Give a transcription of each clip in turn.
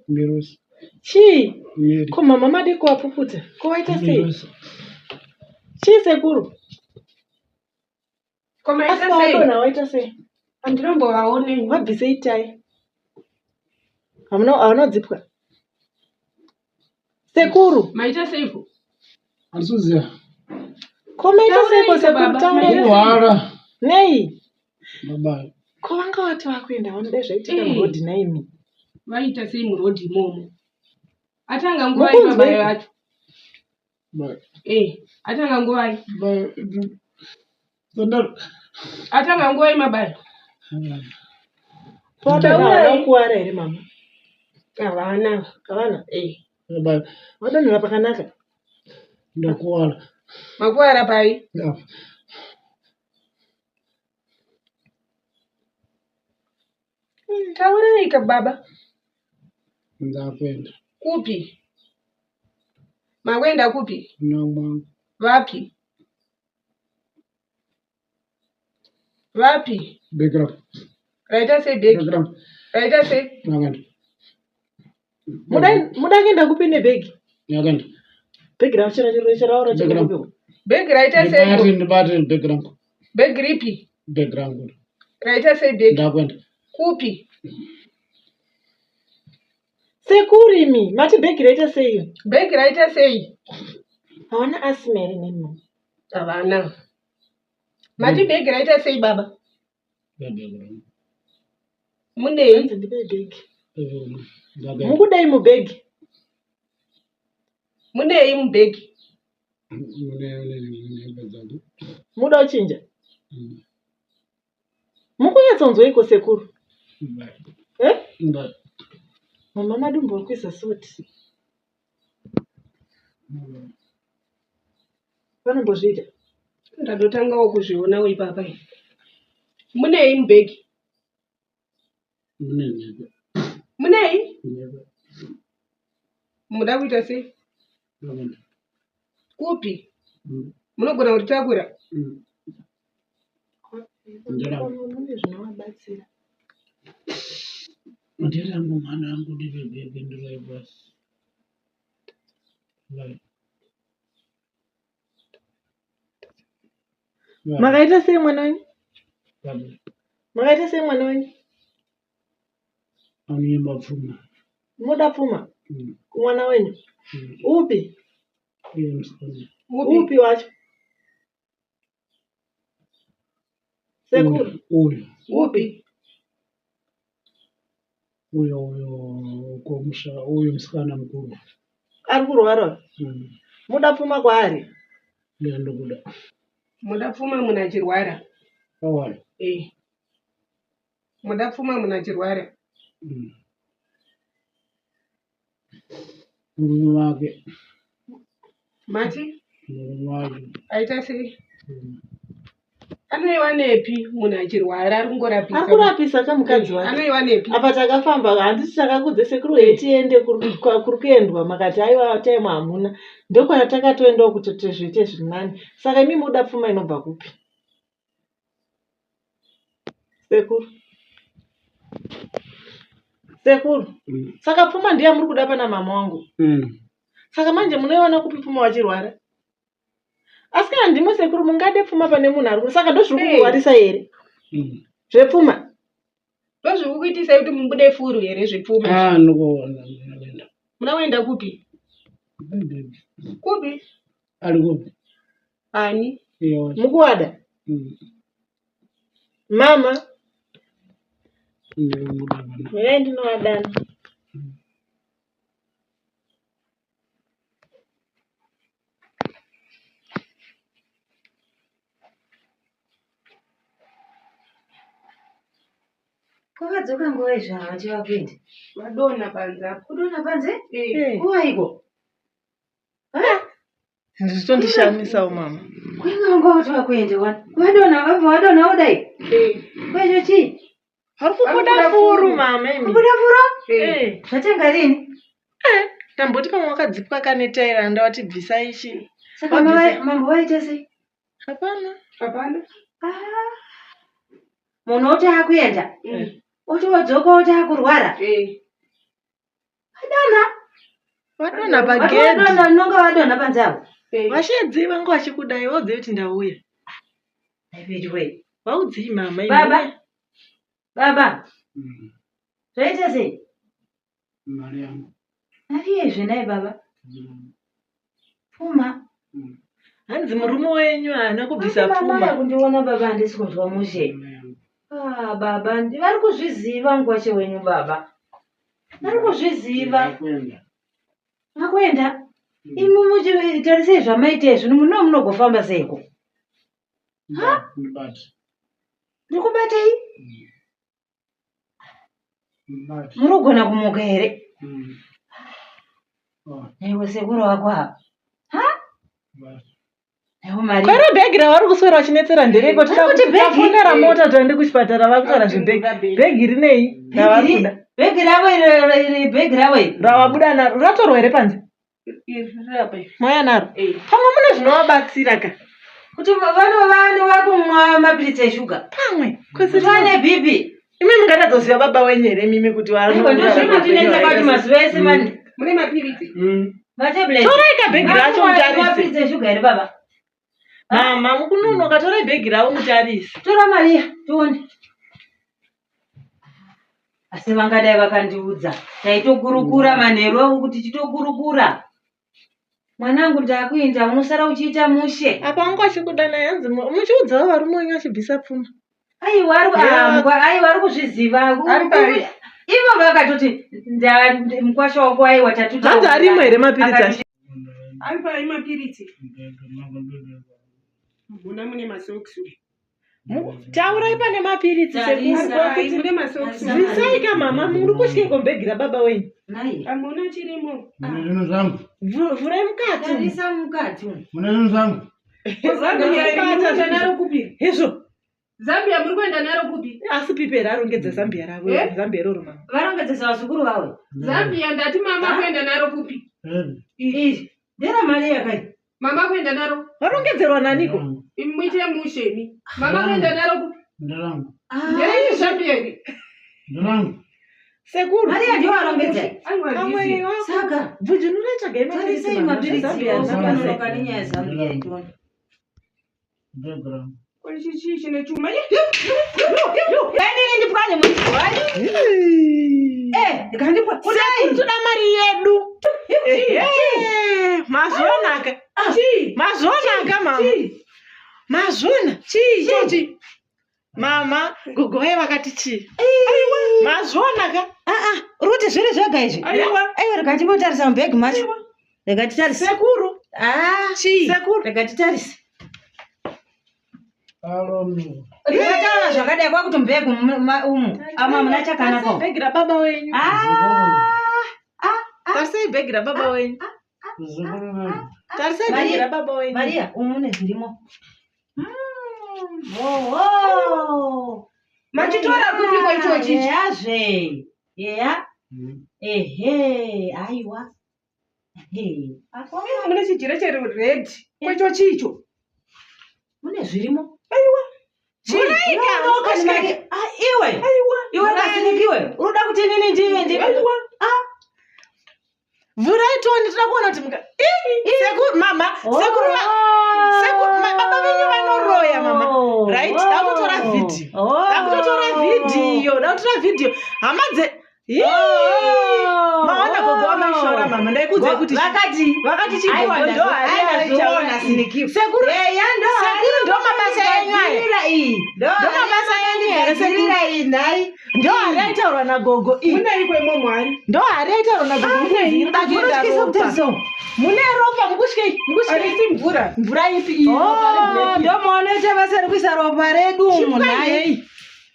Mirosi. Chii? Miri. Ko mama madii kuvapukuta? Ko waita sei? Mirosi. Chii sekuru? Ko maita Asi sei? wadonha waita sei? Handinombovaonei. Wabvisei tai? Hamuna hauna kudzipwa? Sekuru, Maita seiko? Handisi kuziva. ko maita seiko Taurai sekuru baba, taurai. maita sei? Kurwara. Nei? Baba. Ko vanga vati vakuenda vanoda zvaitika Eh. murodhi naimi. Vaita sei murodhi imomo? Atanga nguvai Mukunzweiko? mabayo acho? Baba. Eh, atanga nguvai? Baba. Sandar. Atanga nguvai mabayo? Ko wadonha Taurai. havana kukuwara here mama? Havana. Havana? Eh. Baba. Wadonhera pakanaka? Ndakuwara. Makuwara pai? Apa. Taurai ka baba. Ndakuenda. Kupi? Makuenda kupi? Kuna mwangu. Vapi? Vapi? Bhegi rangu. Raita sei bhegi? Bhegi rangu. Raita sei? Ndakaenda. Muda muda kuenda kupi nebhegi? Ndakaenda. Bhegi racho racho Bhegi rangu. racho Bhegi raita Ndibate sei? ndibate bhegi rangu. Bhegi ripi? Bhegi rangu. Raita sei bhegi? Ndakuenda. Kupi? Sekuru imi, mati bhegi raita sei? Bhegi raita sei? Hawana asima here nemi mama? Havana. Mati bhegi raita sei baba? Bhegi rangu. Munei? Hanzi ndipe bhegi. Bhegi rangu. Ndakaenda. Mukudai mubhegi? Munei mubhegi? Mune mune mune hembe dzangu. Muda kuchinja? Mm. Mukunyatsonzweiko sekuru? Bye. Eh? Bye. Mama madumbu uri kuisa soti. Mm. Vanombozviita? Ndatotangawo kuzvionawo ipapa. Munei mubhegi? Mune nhebe. Munei? Nhebe. Muda kuita sei? Ndakaenda. Kupi? Mm. Munogona kuritakura? Mm. Nderangu. Mune zvinovabatsira. Nderangu mwana wangu ndipe bhegi ndiroe basi. Bye. Bye. Makaita sei mwana wenyu? Bye. Makaita sei mwana wenyu? Anoimba pfuma. Munoda pfuma Mm. kumwana wenyu? Mm. Upi? Iye musikana. Upi? Upi wacho? Sekuru, Uyu. Upi? Uyo uyo komusha uyu musikana mukuru. Ari kurwara? Mm. Muda pfuma kwaari? Ndiye ndokuda. Muda pfuma munhu achirwara. Awari. Eh. Muda pfuma munhu achirwara. Mm. Murume wake. Mati Murume wake. aita sei? Mm. Anoiwanepi munhu achirwara ari kungorapisa? Ari kurapisa kamukadzi wake. Anoiwanepi? Apa takafamba handiti takakudze sekuru hee tiende kuri kuri kuendwa makati aiwa time hamuna. Ndokwatakatoendawo kuti zviite zviri nani. Saka imi muda pfuma inobva kupi? Sekuru. Sekuru. Mm. Saka pfuma ndiyo yamuri kuda pana mama wangu. Mm. Saka manje munoiwana kupi pfuma vachirwara? Asi kana ndimo sekuru mungade pfuma pane munhu ari saka ndozviri Hey. kukurwarisa here? Mm. Zvepfuma? Ndozviri kukuitisai kuti mubude furu here zvepfuma? Ah, ndikuona ndinoenda. Muda kuenda kupi? Bhegi. Kupi? Ari kupi? Ani? Iye wacho. Mukuwada? Mm. Mama, Ndinomuda bana. uyai ndinovadana. Kwakadzoka nguva izvo havachiva kuenda. Vadonha panze apo. Kudonha panze? Eh. Eh. Nguvaiko? Zvitondishamisawo mama. Kuinga vanga vati vakuende wani. Vadonha vabva vadonha kudai. Eh. Kwecho chii? Vari kubuda Vari kubuda furu furu. mama imi. Kubuda furo? Eh. Eh. Zvatanga rini? Tamboti pamwe wakadzipwa kane taira ndawati bvisa ichi. Saka Wabvisa. mambo vaita sei? Hapana. Hapana. Ah. Munhu oti akuenda. Mm. Oti wadzoka oti akurwara. Eh. Vadonha. Vadonha pagedhi. Vadonha unonga vadonha panze apo. Vashedzi vanga vachikudai vaudzei kuti ndauya. Veduwe. Vaudzei mama. Baba. Baba. Zvaita sei? Mari yangu. Mari yezve nhai baba. Pfuma. Hanzi murume wenyu haana kubvisa Mama pfuma. kundiona baba handisi kunzwa mushe. Ah, baba vari kuzviziva mukwache wenyu baba. Vari kuzviziva. Makuenda. Imi muchitarisei zvamaita izvi muno munogofamba seiko? Ndibate. Ndikubatei? Ndibate. Murikugona kumuka here? Naiwe sekuru wako ava. Ha? Naiwe Maria. Kwere bhegi ravari kuswera vachinetsera ndereko Vari kuti bhegi? tafonera mota taende kuchipatara vakutaura zvebhegi. Bhegi rinei ravari kuda? Bhegi ravo iri bhegi ravo iri. Ravabuda naro ratorwa here panze? Mauya naro. Pamwe mune zvinovabatsira ka. Kuti vanova vakumwa mapiritsi eshuga. Pamwe. Kuti vane BP. Imi mungatadzoziva baba wenyu here mimi kuti Aiwa ndozvinotinetsa kwati mazuva ese mani. Mune mapiritsi. Matablet. Torai kabhegi racho mutarise. Mapiritsi eshuga here baba? Mama mukunonoka torai bhegi ravo mutarise. Tora Maria tione. Asi vangadai vakandiudza. Taitokurukura manheru angu kuti titokurukura. Mwanangu ndakuinda unosara uchiita mushe. Apa wangu achikudanai hanzi muchiudzawo varume wenyu achibvisa pfuma. Aiwa ari aiwa ari kuzviziva. Ari pari? Ivo vakatoti mukwasha wako aiwa tatuta. Hanzi arimo here mapiritsi acho? Ari pai mapiritsi. Muna mune masokisi. Taurai pane mapiritsi sekuru Pai mune masokisi. Bvisai ka mama muri kusvika bhegi rababa wenyu. Nai. Hamuna chirimo. Mune zvinhu zvangu. Vhurai mukati. Tarisa mukati umu. Mune zvinhu zvangu. Zambia iri muri kuenda naro kupi? Hezvo. Zambia muri kuenda naro kupi? Asi pipe rarongedza Zambia ravo. Eh? Zambia iroro mama. Varongedzesa vazukuru vavo. Zambia ndati mama kuenda naro kupi? Izvi. Ndera Maria kai. Mama kuenda naro. Varongedzerwa naniko? Imi muite mushe imi. Mama kuenda naro kupi? Nderangu. Nderenyu Zambia iri. Nderangu. Sekuru. Maria ndiwo arongedza. Aiwa Pamwe ndizi. wako. Saka Bvunjunurai tsvagai mapiritsi tarisai mama. mapiritsi Zambia iwawo, Zambia. panonoka nenyaya yeZambia itione. Nderangu. Ko ichi chii chine chuma? Inini ndipwanye munhu wani. Eh, ndikandipwa. Sekuru toda mari yedu. Ehe, Mazvonaka. Chii? Mazvonaka mama. Chii? Mazvona. Chii ichochi? Mama, gogo vaye vakati chii? Mazvonaka. Ah ah, uri kuti zviri zvega izvi? Aiwa. Aiwa rega timbotarisa mubhegi macho. Rega titarise. Sekuru. Ah, Chii? Sekuru. rega titarise. Alo. Ndikataura zvakadai kwakuti mubhegi umu ama muna chakanaka. Tarisai bhegi rababa wenyu. Ah, ah, Tarisai bhegi rababa wenyu. Zukuru vedu. Tarisai bhegi Maria. rababa wenyu. Maria, umu mune zvirimo. Oho. Machitora kupi kwa ichochi? Eyazve. Eya. Ehe, aiwa. Ehe. Mune chijira cheri red. Ko ichochi icho? Mune zvirimo. Chii? Vhuraika, Maria, ah, iwe. Iwe kasinikiwe. Unoda kuti inini ndive ndi. Ah, Vhurai tione toda kuona kuti muka. Ih, Sekuru mama, sekuru sekuru baba venyu vanoroya mama. Right? Dakutotora vhidhiyo. Dakutotora vhidhiyo, dakutotora vhidhiyo. Hama dze Ih, Maona gogo wamaishora mama, ndaikuudzai kuti vakati vakati Aiwa, chigogo ndo hari ndazviona yaichaura. Sinikiwe. Sekuru Eya, ndo Sekuru ndo mabasa enyu aya. gadzirira iyi. Ndo Ndo mabasa enyu here sekuru? gadzirira iyi nhai. Ndo hari yaitaurwa nagogo iyi. Munaiko imomo hari? Ndo hari yaitaurwa nagogo kuti iri kuda kuenda Munotyisa ropa. kutarisa umu. Mune ropa mukutyei? Mukutyei? Harisi mvura. Mvura ipi iyi? Ropa reblack. Oh, ndo maonoita basa rekuisa ropa redu umu nhai. Chipwanyei.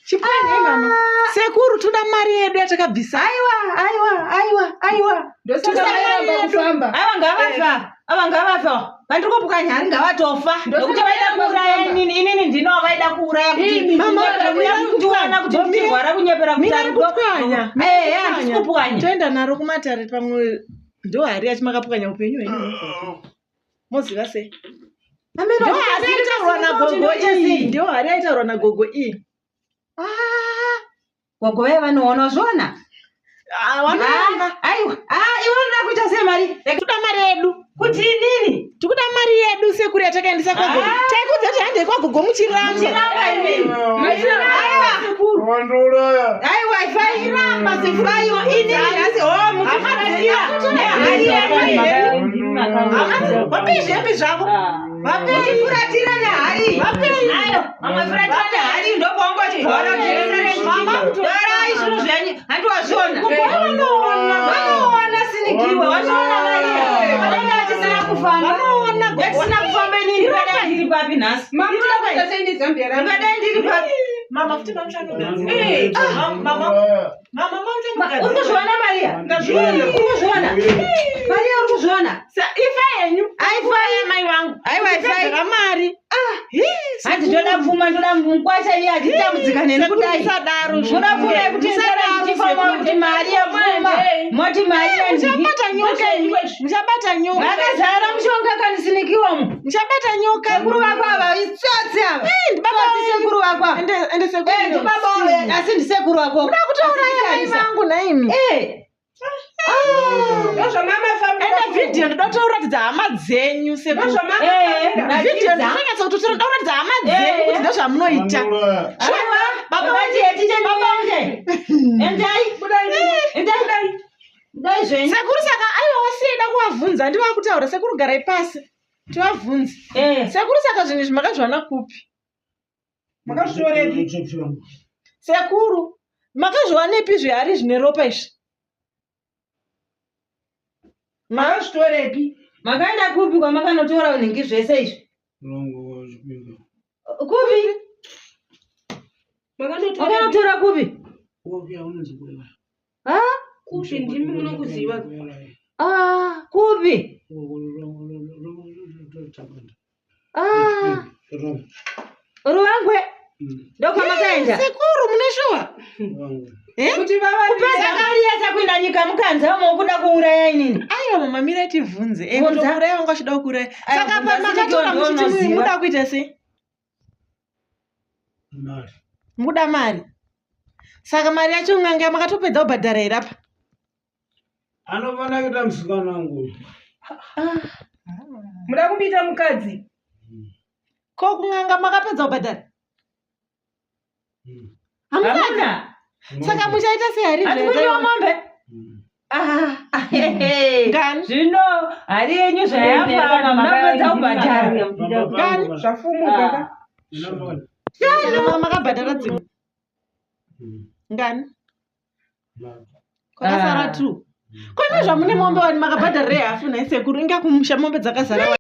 Chipwanyei mama. Sekuru toda mari yedu yatakabvisa. Aiwa, aiwa, aiwa, aiwa. Ndosaka vairamba kufamba. Aiwa ngavafa. Ava ngavafa. Vandiri kupwanya hari ngavatofa. Nekuti vaida kuuraya inini, inini ndino vaida kuuraya kuti Imi, Mama, mama, mirai kundiwana kuti kupwanya. ndichirwara kunyepera kuti Mirai ari- kupwanya. Eh, eh, handisi kupwanya. Toenda naro kumatare pamwe ndo hari yacho makapwanya upenyu hwenyu. Moziva sei? Ameno, Ndo hari yaitaurwa nagogo iyi. Ndo hari yaitaurwa nagogo iyi. Ah, gogo vaya vanoona zvona. Ah, wanoona. Aiwa, ah, iwe unoda kuita sei mari? Tikuda mari yedu. Kuti inini? Tikuda mari yedu sekuru yatakaendesa kwagogo. Ah. Taikudza kuti handei kwagogo muchiramba. Muchiramba imimi. Aiwa. Wandiuraya. Aiwa, ifai iramba sekuru aiwa inini nhasi oh muchifuratira nehari yenyu. Vapei zvihembe zvavo. Vapei. Muchifuratira nehari. Vapei. Aiwa, mafuratira nehari ndokuonga uchigona Mama, Torai zvinhu zvenyu, handi wazviona. Vanoona. Vanoona sinikiwe, wazviona Maria. Vanenge vachisina kufamba. Vanoona gogo. Vatisina kufamba inini ndingadai ndiri papi nhasi. Mamunoda kuita sei nezambia rangu? Ndingadai ndiri papi. Mama futi mamuchanogadzira. Eh, Mama, mama Uri kuzviona Maria? Ndazviona. Uri kuzviona? Maria uri kuzviona? Ifa yenyu. Aifai. Mai vangu. Aiwa ifai. Pedzera mari. Hanzi ndoda pfuma ndoda mukwasha iye achitambudzika neni kudai. Musadaro. Munoda pfuma yekuti ndisara ndichifa kuti mari yepfuma. Moti mari yandii. Muchabata nyoka imi. Muchabata nyoka. Makazara mushonga kanisinikiwa mu. Muchabata nyoka. Sekuru vako ava itsotsi ava. Ndibaba Tsotsi sekuru vako ava. Ende ende sekuru. Eh, ndibaba wavo, asi ndisekuru vako. Muda kutouraya mai vangu nhaimi. Eh. Ndozvamamafambira. Ende vhidhiyo ndoda kutoratidza hama dzenyu sekuru. Ndozvamamafambira. Vhidhiyo ndinonyatsa kutotora ndoda kuratidza hama dzenyu kuti ndozvamunoita. Wandiuraya. Aiwa, Baba baba tiye tiende. Endai. Endai. Dai zvenyu. Sekuru saka aiwa wasiyeda kuvabvunza handiva kutaura sekuru garai pasi tivabvunze. Eh. Sekuru saka zvinhu izvi makazviwana kupi? Makazvitorepi? Sekuru makazviwanepi zvihari zvine ropa izvi? Makazvitorepi? Makaenda kupi kwamakanotora nhingi zvese izvi? Kupi? Makanotorepi? Makanotora kupi? Ah? Kupi ndimi munokuziva. Ah, kupi? Ah, Ruwangwe. Ndokwamakaenda. Sekuru mune shuwa? Kuti vava Kupedza mari yese kuenda nyika mukanza umo kuda kuuraya inini. Aiwa mama mirai tivhunze. Eh, Bvunza. kutouraya vanga vachida kuuraya. Aiwa, Saka bvunza, makatora Sinikiwa muchiti ndounoziva. muda kuita sei? Muda mari. Saka mari yacho n'anga makatopedza kubhadhara here apa? Anofanira kuita musikana wangu uyu. Muda kumuita mukadzi. Ko kun'anga makapedza kubhadhara? Hamuna. Hamuna. Saka muchaita sei hari Hatikudiwa mombe. Ah, hehe. Ngani? Zvino hari yenyu zvayafa munopedza kubhadhara. Ngani? Zvafumuka ka. Saka makabhadhara dzimwe. Ngani? Kwakasara Ah. two. Kwane zvamune mombe wani makabhadharira hafu nhai sekuru inga kumusha mombe dzakazara wani.